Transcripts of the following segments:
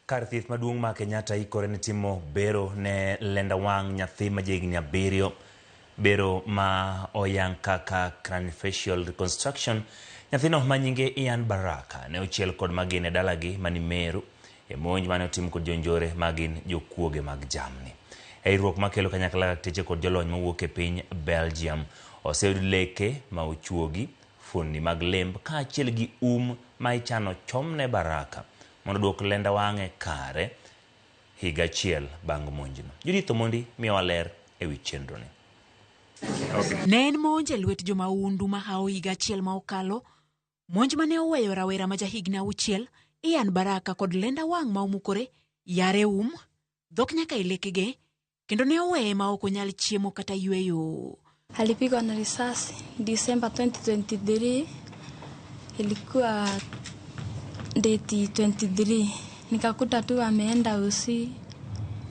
Kar thieth maduong' ma Kenyatta ikore ne timo bero ne lenda wang' nyathi ma jahigni 7, bero ma oyang kaka craniofacial reconstruction. Nyathino ma nyinge Ian Baraka ne ochiel kod magina e dalagi mani Meru e monj mane otim kod jonjore ma gin jokuoge mag jamni. E riwruok makelo kanyakla lakteche kod jolony mowuok e piny Belgium oseyud leke ma ochuogi, fuonni mag lemb kaachiel gi um ma ichano chomne Baraka mondo oduok lenda wang'e kare higa achiel bang' monjno. Judith Omondi miyowa ler e wi chenroni. Ne en monj e lwet jomahundu mahawo higa achiel ma okalo, monj mane oweyo rawera ma jahigni 6 Ian Baraka kod lenda wang' ma omukore, yare um, dhok nyaka e lekege, kendo ne oweye ma ok onyal chiemo kata yweyo. Alipigwa na risasi Disemba 2023, ilikuwa date 23. Nikakuta tu ameenda usi.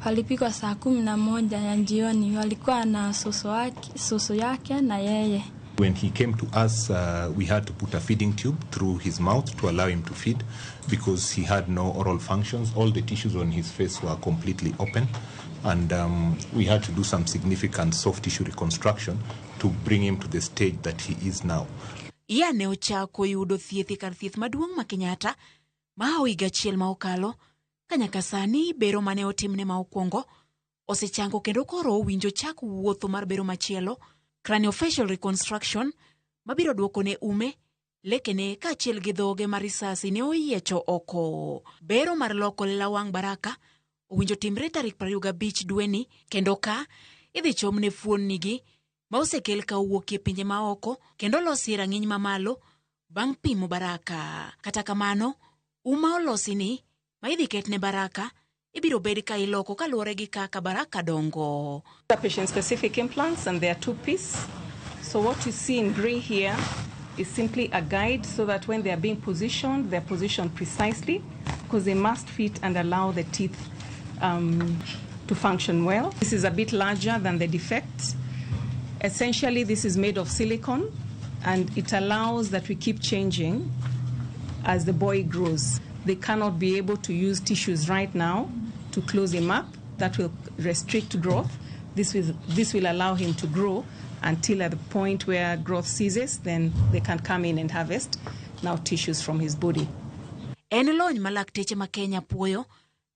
Walipigwa saa 11 ya jioni, walikuwa na soso wake, soso yake na yeye. When he came to us, we had to put a feeding tube through his mouth to allow him to feed because he had no oral functions. All the tissues on his face were completely open, and we had to do some significant soft tissue reconstruction to bring him to the stage that he is now. Ian ne ochako yudo thieth e kar thieth maduong' ma Kenyatta mahawo higa achiel ma okalo, ka nyaka sani bero mane otimne ma okwongo osechango kendo koro owinjo chak wuotho mar bero machielo, craniofacial reconstruction, mabiro duokone ume, lekene kaachiel gi dhoge ma risasi ne oyiecho oko. Bero mar loko lela wang' Baraka owinjo timre tarik 25 dweni, kendo ka idhi chomne fuonnigi ma osekel ka owuokie pinje maoko kendo olosi e rang'iny mamalo bang' pimo Baraka. Kata kamano, um ma olosi ni ma idhi ketne Baraka ibiro bed ka iloko kaluwore gi kaka Baraka dongo. Patient-specific implants, and they are two-piece. So what you see in grey here is simply a guide so that when they are being positioned, they are positioned precisely because they must fit and allow the teeth to function well. This is a bit larger than the defect. Essentially, this is made of silicone, and it allows that we keep changing as the boy grows. They cannot be able to use tissues right now to close him up. That will restrict growth. This will allow him to grow until at the point where growth ceases, then they can come in and harvest now tissues from his body. En lony ma lakteche ma Kenya puoyo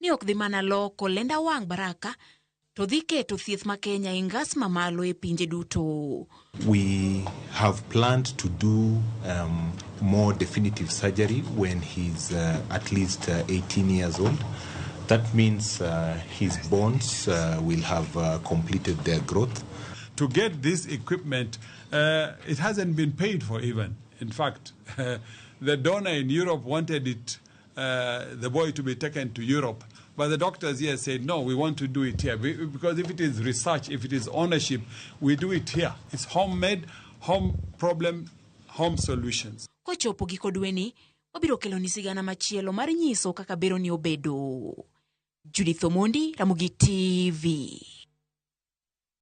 ni ok dhi mana loko lenda wang' Baraka to dhi keto thieth ma Kenya e ngas mamalo e pinje duto. We have planned to do more definitive surgery when he's at least 18 years old. That means his bones will have completed their growth. To get this equipment, it hasn't been paid for even. In fact, the donor in Europe wanted the boy to be taken to Europe. But the doctors here said, no, we want to do it here. Because if it is research, if it is ownership, we do it here. It's homemade, home problem, home solutions. Kochopo giko dweni, wabiro keloni sigana machielo mar nyiso kaka beroni obedo. Judith Omondi, Ramogi TV.